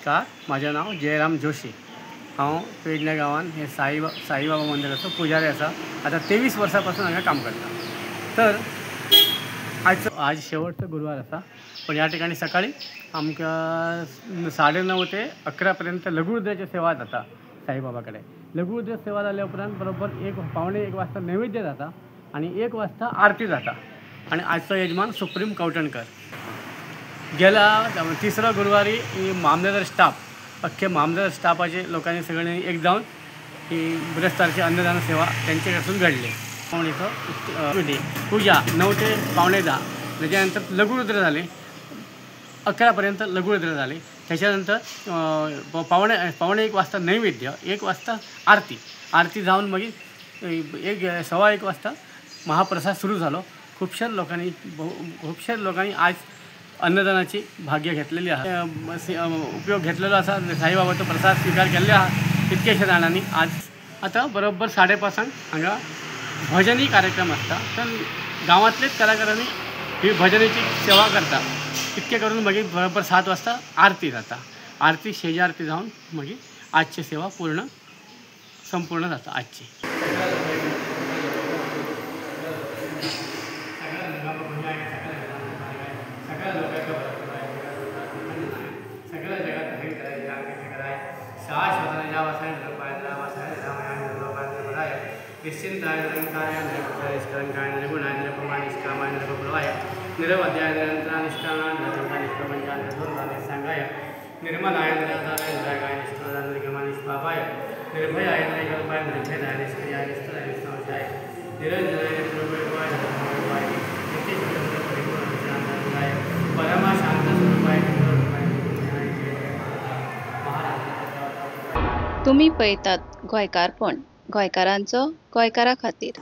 नमस्कार, म्हाजें नांव जयराम जोशी. हांव पेडणे गांवांत हे साईबाबा मंदिराचो पुजारी आसा. आतां 23 वर्सां पासून हांगा काम करता. तर आज शेवटचो गुरुवार आसा, पण ह्या ठिकाणी सकाळी आमकां 9:30 ते 11 पर्यंत लघुरुद्राची सेवा जाता साईबाबा कडेन. लघुरुद्र सेवा जाल्या उपरांत बरोबर 12:45 वाजता नैवेद्य जाता आनी 1 वाजता आरती जाता. आनी आजचो यजमान सुप्रीम कवठणकर. गेल्या तिसरो गुरुवारी मामलेदार स्टाफ, अख्खे मामलेदार स्टाफाचे लोकांनी सगळ्यांनी एक जावन ही बिरेस्तारची अन्नदान सेवा त्यांचे कडसून घडली. पावणेचो पूजा 9 ते 9:45, त्याच्यानंतर लघुरुद्र झाले, 11 पर्यंत लघुरुद्र झाले. त्याच्यानंतर 12:45 वाजता नैवेद्य, 1 वाजता आरती, आरती जावन मागीर 1:15 वाजता महाप्रसाद सुरू झालो. खुबश्या लोकांनी आज अन्नदानाची भाग्य घेतलेली आसा, उपयोग घेतलेलो आसा. साईबाबाचो प्रसाद स्वीकार केल्ले आसा कितकेशे जाणांनी. आज आतां बरोबर 5:30 हांगा भजनी कार्यक्रम आसता. तर गांवांतलेच कलाकारांनी ही भजनेची सेवा करता. इतके करून मागीर बरोबर 7 वाजता आरती जाता. आरती शेज आरती जावन मागीर आजची सेवा पूर्ण संपूर्ण जाता आजची. निश्चिंताय निरंकाय निष्कलंकाय निर्गुणाय निरुपमाय निष्कामाय निरुपप्रवाय निरवध्याय निरंतरा निष्कामाय निरंकाय निष्प्रपंचाय निर्द्वंद्वाय निस्संगाय निर्मलाय निराधाराय निरागाय निष्प्रदाय निर्गमाय निष्पापाय निर्भयाय निर्कल्पाय निर्भेदाय निष्क्रियाय निस्तराय निष्संशयाय निरंजनाय निर्प्रभुवाय निर्मोहाय नित्यशुद्ध परिपूर्ण शांताय परमा शांत स्वरूपाय निर्मलाय महाराज. तुम्ही पळयतात गोंयकारपण, गोंयकारांचो गोंयकारा खातीर.